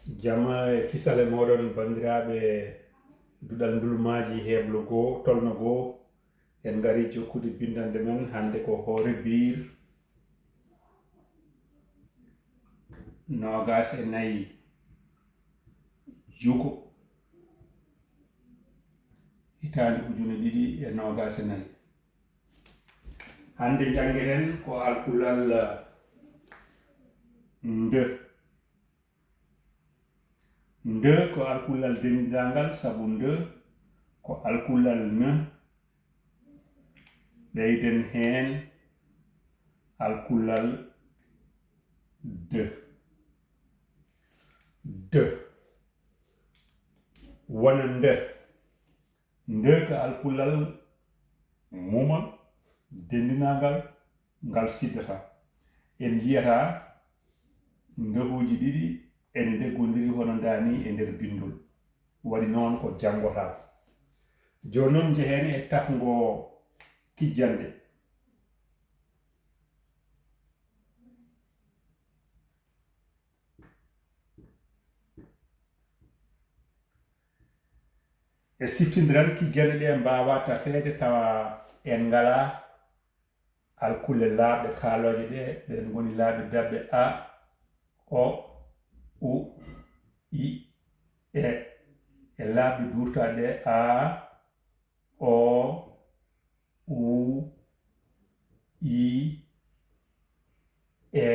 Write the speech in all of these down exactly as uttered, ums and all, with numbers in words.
Jama e kisal e mooɗon, banndiraaɓe duɗal ndulmaaji heblo goo, tolno goo. En ngarii jokkude binndannde men hannde ko hoore biir noogaas e nayi juko hitaande ujune ɗiɗi e noogaas e nayi. Hannde njanngiren ko alkulal nde. Nde ko alkulal denndaangal, sabu nde ko alkulal ne. Ɓeyden heen alkulal de. De. Wona nde. Nde ko alkulal mumal, denndinaangal, ngal siddata. En njiyata ndehuuji ɗiɗi ene ndeggondiri hono ndaa nii e nder binndol. Waɗi noon ko janngotaako. Jooni noon njehen e tafngo kijjannde. E siftindiral kijjannde ɗe mbaawaa tafeede tawa en ngalaa alkulle laaɓɗe kaalooje ɗe, ɗeen ngoni laaɓɗe daɓɓe a, o, u, i, e. E laaɓɗe duurtaaɗe ɗe a, o, u, i, e.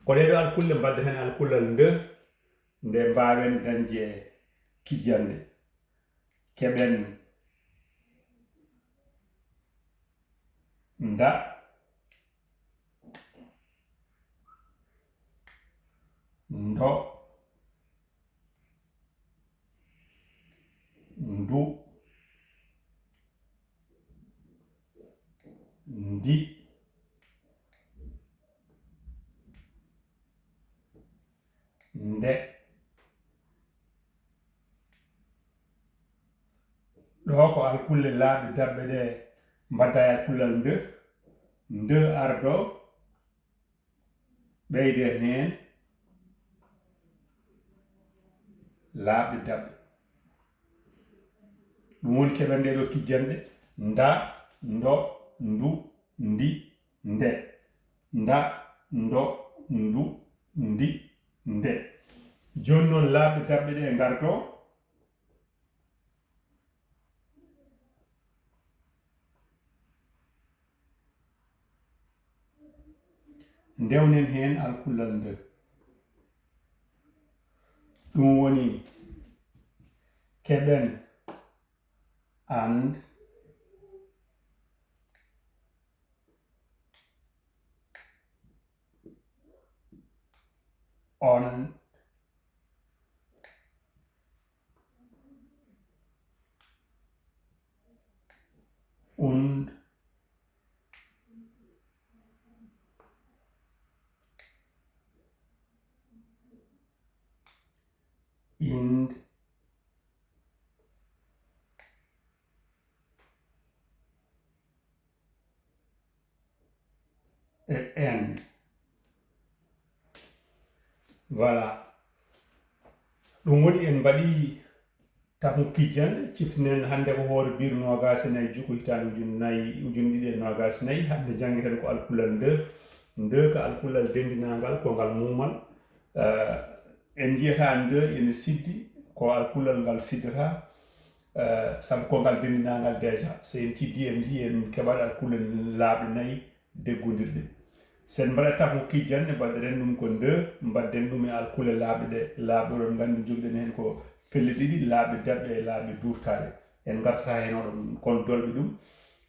Ko ɗee ɗoo alkulle mbaddeten alkulal nde, nde mbaawen dañde kijjannde. Keɓen nda, ndo, ndu, ndi, nde. Ɗo ko alkulle laaɓɗe daɓɓe ɗe mbadda e alkulal nde, nde ardo, ɓeyde heen laaɓɗe daɓɓe. Ɗum woni keɓen ɗee ɗoo kijjannde, nda, ndo, ndu, ndi, nde. Nda, ndo, ndu, ndi, nde. Jooni noon laaɓɗe daɓɓe ɗe ngarto. Ndewnen heen alkulal nde. Ɗum woni keɓen and on und ind e en. Voilà. Ɗum woni en mbaɗi tafo kijjannde, ciftinen hannde ko hoore biir noogaas e nayi juko hitaande ujunnayi, ujunɗiɗi e noogaas e nayi. Hannde janngiten ko alkulal nde. Nde ko alkulal denndinaangal, ko ngal muumal. Eh, en njiyata nde ene siddi, ko alkulal ngal siddata, eh, sabu ko ngal denndinaangal déjà. So en ciddi, en njii, en keɓat alkulal laaɓɗe nayi deggondirɗe. So en mbaɗa tafo kijjannde, mbaɗɗen ɗum ko nde, mbaɗɗen ɗum e alkulal laaɓɗe ɗe, laaɓɗe oɗon nganndi njogiɗen heen ko pelle ɗiɗi, laaɓɗe daɓɓe e laaɓɗe duurtaaɗe. En ngartata heen oɗon kon dolɓe ɗum.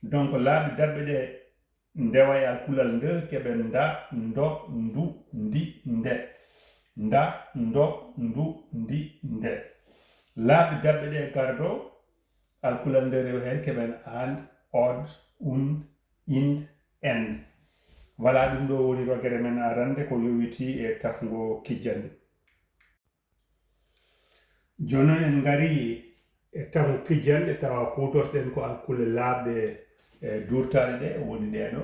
Donc, laaɓɗe daɓɓe ɗe ndewa e alkulal nde, keɓen nda, ndo, ndu, ndi, nde. Nda, ndo, ndu, ndi, nde. Laaɓɗe daɓɓe ɗe gardo, alkulal nde rewa heen, keɓen and, od, und, ind, en. Voilà, ɗum ɗo woni rogere men arande ko yowiti e tafngo kijjannde. Jooni noon en ngarii e tafo kijjannde, tawa kuutorɗen ko alkulle laaɓɗe, e, duurtaaɗe ɗe, woni ɗee ɗo.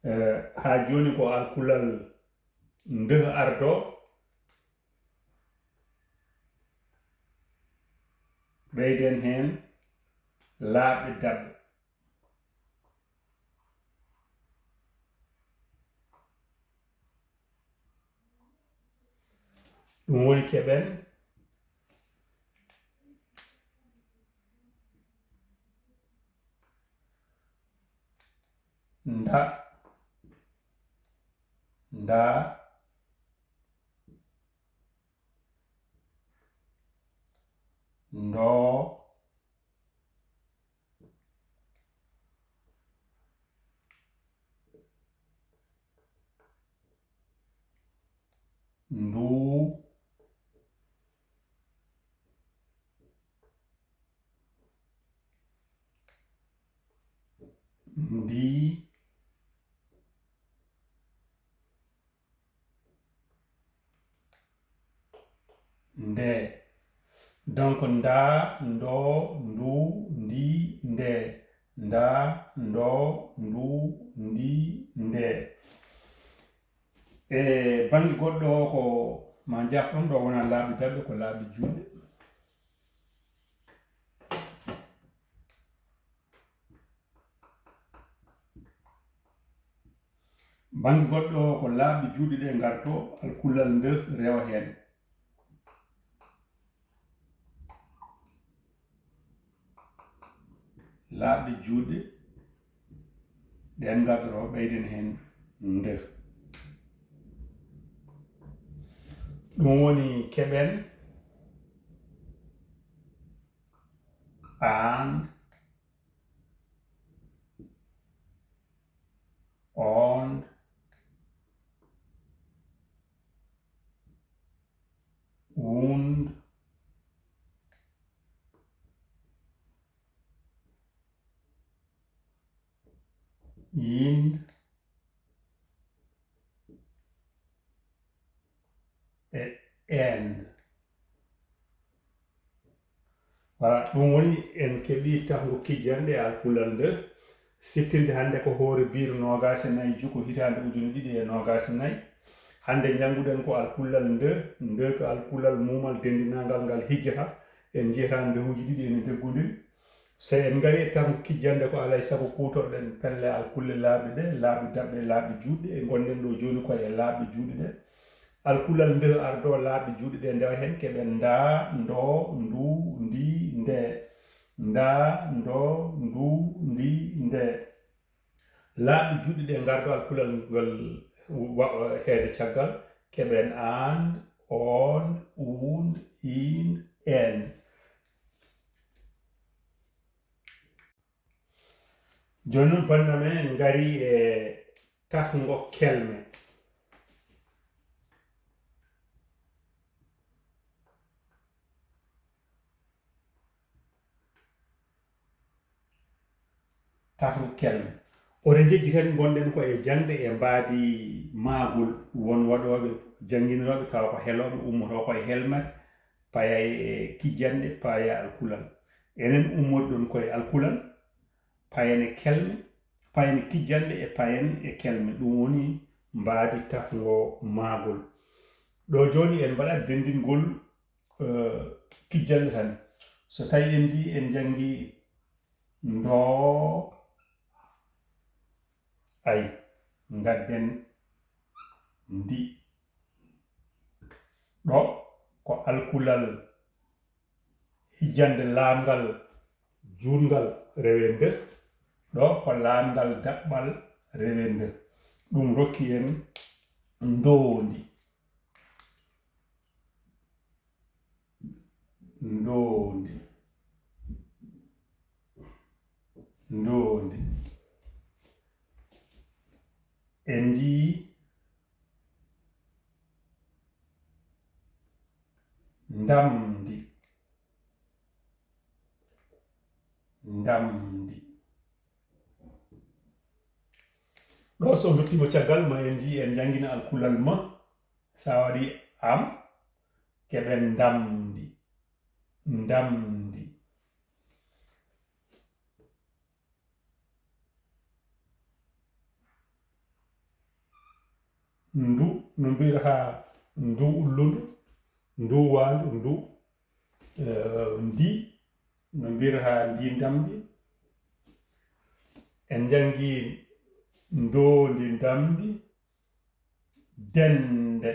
E, haa jooni ko alkulal nde ardo, Ɓeyden heen laaɓɗe daɓɓe. Ɗum woni keɓen nda, nda, ndo, ndu, ndi, nde. Donc, nda, ndo, ndu, ndi, nde. Nda, ndo, ndu, ndi, nde. E bannge goɗɗo o, ko ma jafɗon ɗo wona laaɓi daɓɓe, ko laaɓi juuɗe. Bannge goɗɗo o, ko laaɓi juuɗe ɗe ngarto, alkulal nde rewa heen. Laaɓi juuɗe ɗen ngarto, ɓeyden heen nde. Ɗum woni keɓen and, und, und, in, e en. Voilà, ɗum woni en keɓii tafngo kijjanɗe e alkulal nde. Siftinde hannde ko hoore biir noogaas e nayi juko hitaande ujune ɗiɗi e noogaas e nayi. Hannde njannguɗen ko alkulal nde, nde ko alkulal muumal denndinangal ngal hijjata. En njiyata ndewuji ɗiɗi ene ndeggondiri. So en ngari e tan kijjannde, ko alaa e sago kuutorɗen pelle alkulle laaɓi ɗe, laaɓi daɓɓe, laaɓi juuɗe. E ngonɗen ɗo jooni ko e laaɓi juuɗe ɗe. Alkulal nde ardo laaɓi juuɗe ɗe ndewa heen, keɓen nda, ndo, ndu, ndi, nde. Nda, ndo, ndu, ndi, nde. Laaɓi juuɗe ɗe ngardo alkulal ngal wa-, heede caggal, keɓen and, und, und, in, en. Jooni noon, bannam en, en ngarii e tafngo kelme. Tafngo kelme. Oɗon njejji tan, ngonɗen ko e jaŋde e mbaadi maagol. Won waɗooɓe, jannginooɓe, tawa ko helooɓe, ummotoo ko e helmere, paya e kijjanɗe, paya e alkulal. Enen ummoriɗon ko e alkulal, payen e kelme, payen e kijjanɗe e payen e kelme. Ɗum woni mbaadi tafngo maagol. Ɗo jooni en mbaɗat denndingol, eh, kijjanɗe tan. So tawi en njii, en njanngi ndo, ay, ngadden ndi. Ɗo ko alkulal hijjande laamngal juutngal rewende, ɗo ko laamngal daɓɓal rewende. Ɗum rokki en ndoondi. Ndoondi. Ndoondi. En njii ndamndi. Ndamndi. Ɗo so ndottiima caggal ma en njii en njanngina alkulal ma. Sa waɗi am, keɓen ndamndi. Ndamndi. Ndu, no mbiyata ndu ullundu, ndu waandu, ndu, eh, ndi, no mbirha ndi ndamndi. En njanngi ndoondi ndamndi, dennde.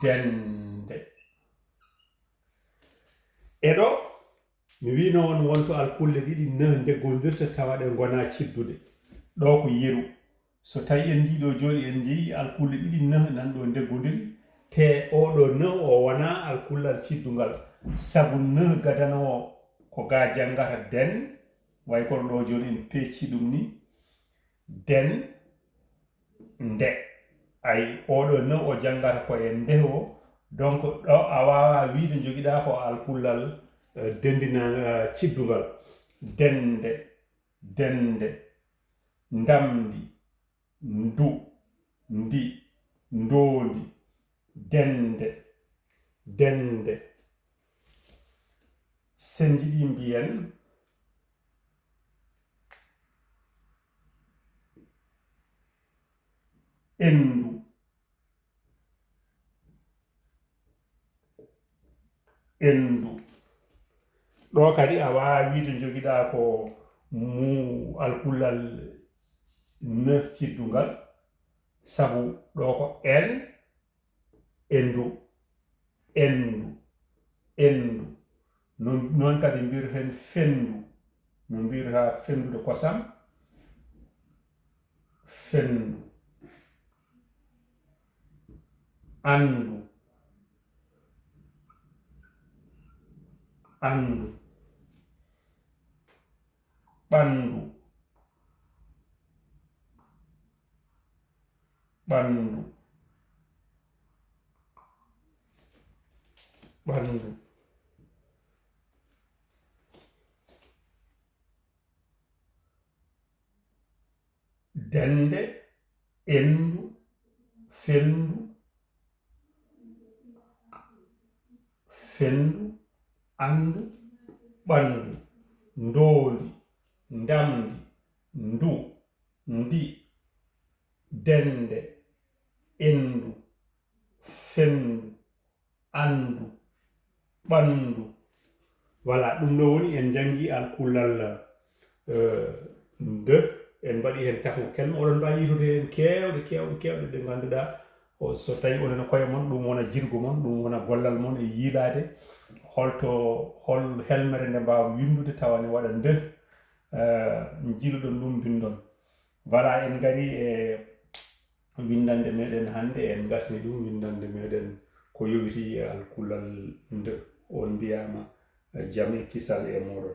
Dennde. E ɗo, mi wiino on wonto alkulle ɗiɗi ne ndeggondirta tawa ɗe ngonaa cidduɗe. Ɗo ko yeru. So tawi en njii ɗo jooni, en njii alkulle ɗiɗi ne nan ɗo ndeggondiri, te oɗo ne o wonaa alkullal ciddungal. Sabu ne gadano o ko ga janngata den, way kono ɗo jooni en peecci ɗum ni, den, nde. Ay, oɗo ne o janngata ko e nde o. Donc, ɗo a waawa wiide jogiɗa ko alkullal, eh, dendina, eh, ciddungal. Dende, dende, ndamndi, ndu, ndi, ndoondi, dende, dende. Senji ɗi mbiyen endu. Endu. Ɗo kadi a waawa wiide jogiɗa ko mu alkullal ne ciddungal, sabu ɗo ko en, endu, endu, endu. Non, non kadi mbirten fendu. No mbirta fendude kosam. Fendu. Andu. Andu. Ɓandu. Ɓandu. Ɓandu. Dende, endu, fendu, fendu, andu, ɓandu, ndoondi, ndamndi, ndu, ndi, dende, endu, fendu, andu, ɓandu. Voilà, ɗum ɗo woni en njanngi alkullal, eh, nde en mbaɗi heen tafo kelma. Oɗon mbaawi yiitude heen keewɗe, keewɗe, keewɗe ɗe ngannduɗaa o, so tawi onon e koye mon, ɗum wona jirgo mon, ɗum wona gollal mon e yiilaade holto, hol helmere nde mbaaw winndude tawa ne waɗa nde, eh, njiiluɗon ɗum, mbinndon. Voilà, en ngari e winndannde meɗen hannde, en ngasni ɗum winndannde meɗen ko yowiti e alkullal nde. On mbiyaama, eh, jam e kisal e moɗon.